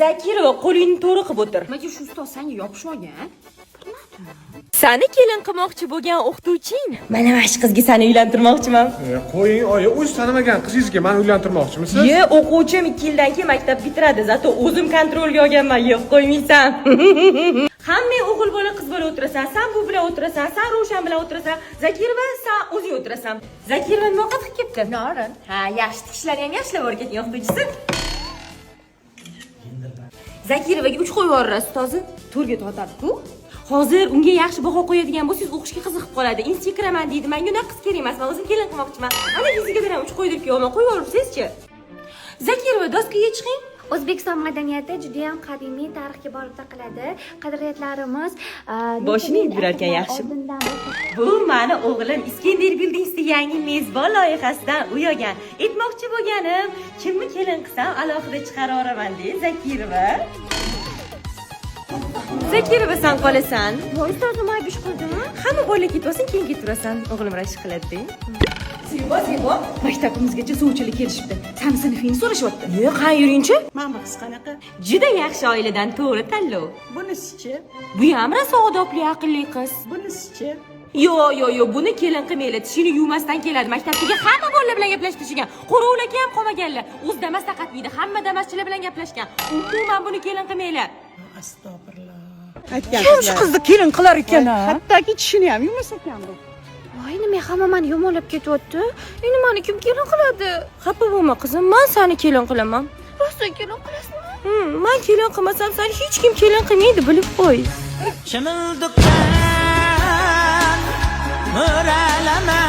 Zakirova, qo'lingni to'g'ri qilib o'tir. Nimaga shu ustoz senga yopishib olgan? Sani kelin qilmoqchi bo'lgan o'qituvching. Mana shu qizga sani uylantirmoqchiman. E, qo'ying, oyi, o'zi tanimagan qizingizga mani uylantirmoqchimisiz? Ye, o'quvchim 2 yildan keyin maktab bitiradi. Зато o'zim kontrolga olganman, yeb qo'ymaysan. Hamma o'g'il bola, qiz bola o'tirasan. San bu bilan o'tirasan, san Ravshan bilan o'tirasan. Zakirova, san o'zing o'tirasan. Zakirova nima ovqat qilib kelibdi? Norin. Ha, yaxshi, tikishlarni ham yaxshilab o'rgatgan o'qituvchisi. Zakirovaga 3 qo'yib yuborasiz, ustozi. To'rga tortadi-ku. Hozir unga yaxshi baho qo'yadigan bo'lsangiz, o'qishga qiziqib qoladi. Institutga kiraman deydi. Menga unaqa qiz kerak emas. Men o'zim kelin qilmoqchiman. Ana fizikadan ham 3 qo'ydirib kelyapman. Qo'yib yuboribsizchi. Zakirova, doskaga chiqing. O'zbekiston madaniyati judayam qadimiy tarixga borib taqaladi. Qadriyatlarimiz Boshini necha ming yurarkan asrlar yaxshi. oldindan Bu mani o'g'lim Iskender Buildingsda yangi mezbon loyihasidan uy olgan. Aytmoqchi bo'lganim, kimni kelin qilsam alohida chiqarib yuboraman de, Zakirova. Zakirova, san qolasan. Voy, ustozim, ayb ish qildimi? Hamma bola ketib olsin, keyin ketaverasan. O'g'lim rashk qiladi. Zebo, Zebo, maktabimizgacha sovchilar kelishibdi. Sani sinfingni so'rashyapti. Yo'q, qani yuringchi. Mana bu qiz qanaqa? Juda yaxshi oiladan, to'g'ri tanlov. Bunisichi? Bu ham rosa odobli, aqlli qiz. Bunisichi? Yo'q, yo'q, yo'q, buni kelin qilmanglar. Tishini yuvmasdan keladi. Maktabdagi hamma bolalar bilan gaplashib tashlagan. Qo'rovlaka ham qolmaganlar. O'zi Damas taqatmaydi, hamma damaschilar bilan gaplashgan. Umuman buni kelin qilmanglar. Astag'firulloh. Kim shu qizni kelin qilar ekan, a? Hattoki tishini ham yuvmas ekan bu. Voy, nima hamma mani yomonlab ketyapti? Endi mani kim kelin qiladi? Xafa bo'lma, qizim, men seni kelin qilaman. Rostdan kelin qilasizmi? Men kelin qilmasam, seni hech kim kelin qilmaydi, bilib qo'y. Chimildiqdan mo'ralama.